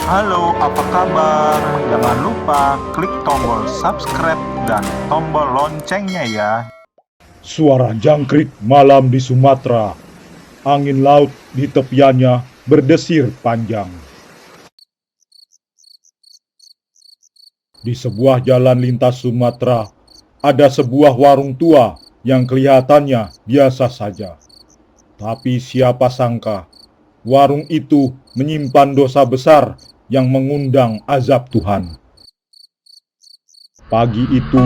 Halo, apa kabar? Jangan lupa klik tombol subscribe dan tombol loncengnya ya. Suara jangkrik malam di Sumatera. Angin laut di tepiannya berdesir panjang. Di sebuah jalan lintas Sumatera, ada sebuah warung tua yang kelihatannya biasa saja. Tapi siapa sangka, warung itu menyimpan dosa besar yang mengundang azab Tuhan. Pagi itu,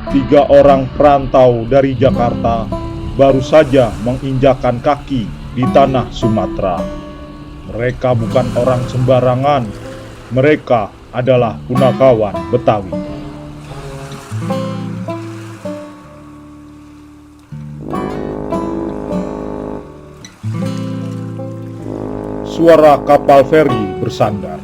3 orang perantau dari Jakarta baru saja menginjakkan kaki di tanah Sumatera. Mereka bukan orang sembarangan, mereka adalah punakawan Betawi. Suara kapal feri bersandar.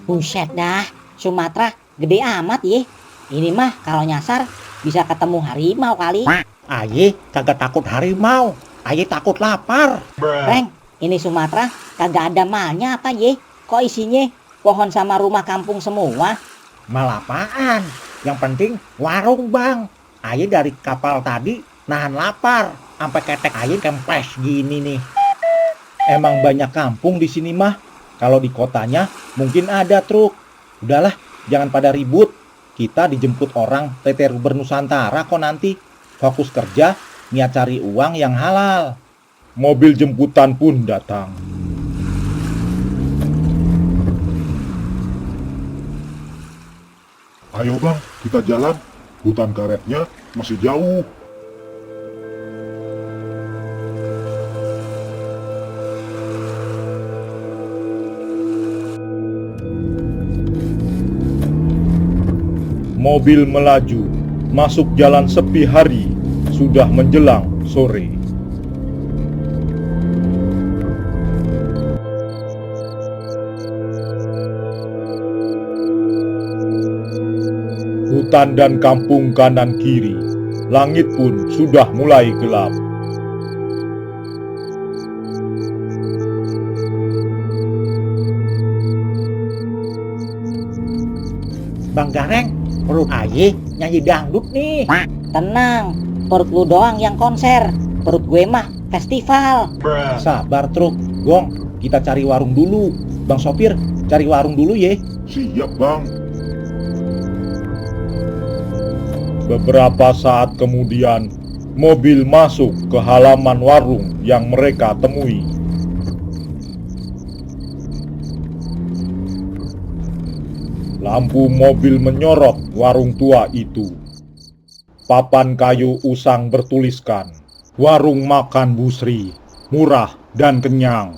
Buset dah, Sumatera gede amat ye. Ini mah kalau nyasar bisa ketemu harimau kali. Aye kagak takut harimau, aye takut lapar. Reng, ini Sumatera kagak ada malnya apa ye? Kok isinya pohon sama rumah kampung semua? Mal apaan? Yang penting warung bang. Aye dari kapal tadi nahan lapar, sampai ketek aye kempes gini nih. Emang banyak kampung di sini mah. Kalau di kotanya mungkin ada truk. Udahlah, jangan pada ribut. Kita dijemput orang TT Bernusantara kok nanti. Fokus kerja, niat cari uang yang halal. Mobil jemputan pun datang. Ayo bang, kita jalan. Hutan karetnya masih jauh. Mobil melaju, masuk jalan sepi hari, sudah menjelang sore. Hutan dan kampung kanan kiri, langit pun sudah mulai gelap. Bang Gareng, perut aye nyanyi dangdut nih. Tenang, perut lu doang yang konser. Perut gue mah festival. Sabar truk, gong, kita cari warung dulu. Bang sopir, cari warung dulu ye. Siap bang. Beberapa saat kemudian, mobil masuk ke halaman warung yang mereka temui. Lampu mobil menyorot warung tua itu. Papan kayu usang bertuliskan, "Warung makan Busri, murah dan kenyang."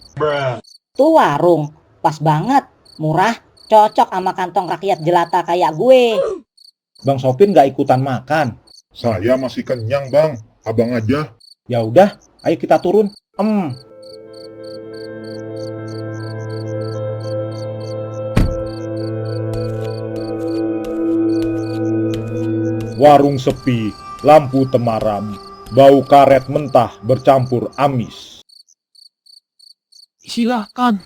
Tuh warung, pas banget, murah, cocok sama kantong rakyat jelata kayak gue. Bang sopir nggak ikutan makan. Saya masih kenyang bang. Abang aja. Ya udah, ayo kita turun. Warung sepi, lampu temaram, bau karet mentah bercampur amis. Silahkan,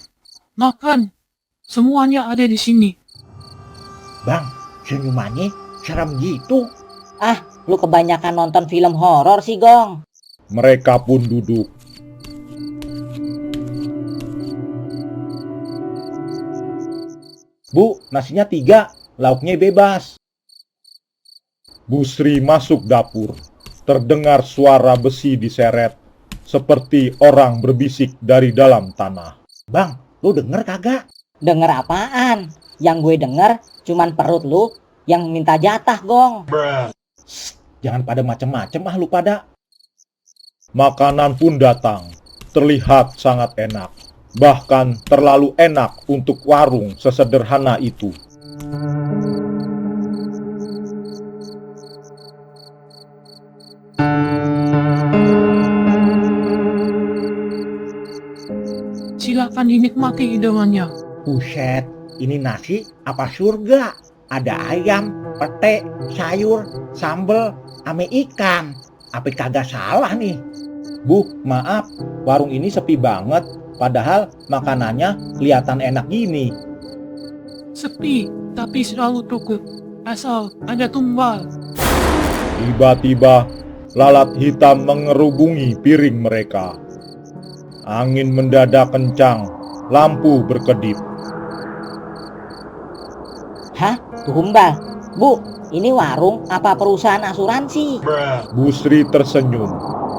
makan. Semuanya ada di sini. Bang, senyumannya serem gitu. Ah, lu kebanyakan nonton film horor sih, Gong. Mereka pun duduk. Bu, nasinya 3, lauknya bebas. Busri masuk dapur. Terdengar suara besi diseret, seperti orang berbisik dari dalam tanah. Bang, lu denger kagak? Denger apaan? Yang gue denger cuman perut lu yang minta jatah, Gong. Jangan pada macem-macem lu pada. Makanan pun datang. Terlihat sangat enak. Bahkan terlalu enak untuk warung sesederhana itu. Silakan dinikmati hidangannya. Buset, ini nasi apa surga? Ada ayam, pete, sayur, sambel, ame ikan. Apa kagak salah nih? Bu, maaf, warung ini sepi banget. Padahal makanannya kelihatan enak gini. Sepi, tapi selalu cukup. Asal ada tumbal. Tiba-tiba, lalat hitam mengerubungi piring mereka. Angin mendadak kencang, lampu berkedip. Hah? Tumbal? Bu, ini warung apa perusahaan asuransi? Bu Sri tersenyum.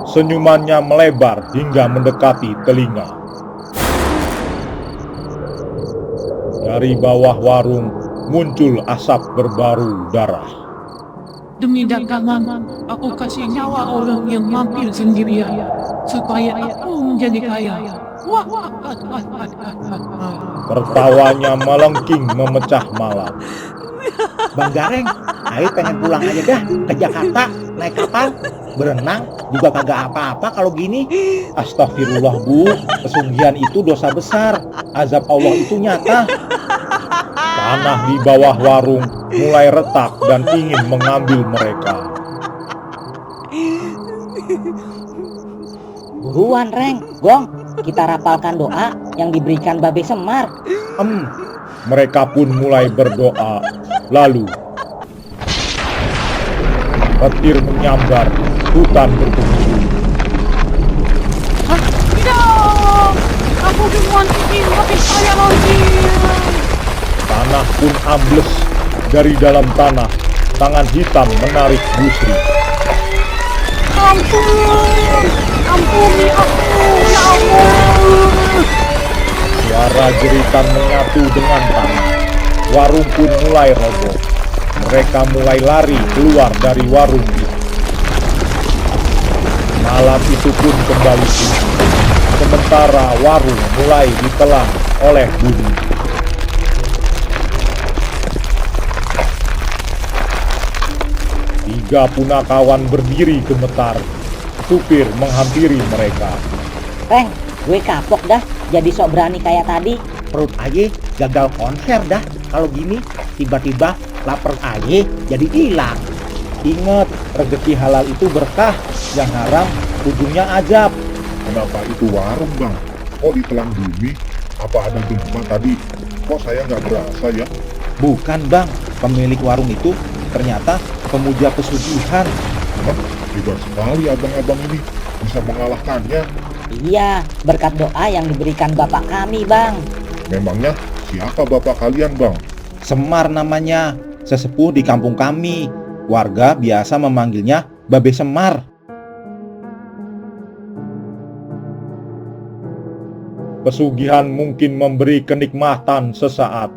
Senyumannya melebar hingga mendekati telinga. Dari bawah warung muncul asap berbaru darah. Demi dagangan, aku kasih nyawa orang yang mampir sendirian. Supaya aku menjadi kaya. Wah, wah, wah, wah, wah, wah, wah. Tertawanya melengking memecah malam. Bang Gareng, ayo pengen pulang aja dah ke Jakarta, naik kapal. Berenang juga kagak apa-apa kalau gini. Astagfirullah Bu, pesugihan itu dosa besar. Azab Allah itu nyata. Tanah di bawah warung mulai retak dan ingin mengambil mereka. Buruan, Reng, Gong, kita rapalkan doa yang diberikan Babe Semar. Mereka pun mulai berdoa. Lalu petir menyambar, hutan bergemuruh. Hah? Tidak! Aku duluan ingin habis saya lagi. Tanah pun ambles. Dari dalam tanah, tangan hitam menarik Bu Sri. Ampun! Ampuni aku, ya ampun! Suara jeritan menyatu dengan tanah. Warung pun mulai roboh. Mereka mulai lari keluar dari warung itu. Malam itu pun kembali sunyi. Sementara warung mulai ditelan oleh bumi. Tiga punakawan berdiri gemetar. Supir menghampiri mereka. Reng, gue kapok dah jadi sok berani kayak tadi. Perut aja gagal konser dah. Kalau gini tiba-tiba lapar aja jadi hilang. Ingat, rezeki halal itu berkah, yang haram ujungnya azab. Kenapa itu warung bang? Kok ditelan bumi? Apa ada gempa tadi? Kok saya nggak berasa ya? Bukan bang, pemilik warung itu ternyata pemuja pesugihan. Hah? Hebat sekali abang-abang ini bisa mengalahkannya. Iya, berkat doa yang diberikan bapak kami, Bang. Memangnya siapa bapak kalian bang? Semar namanya, sesepuh di kampung kami. Warga biasa memanggilnya Babe Semar. Pesugihan mungkin memberi kenikmatan sesaat,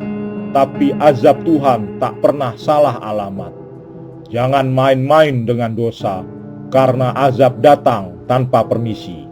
tapi azab Tuhan tak pernah salah alamat. Jangan main-main dengan dosa, karena azab datang tanpa permisi.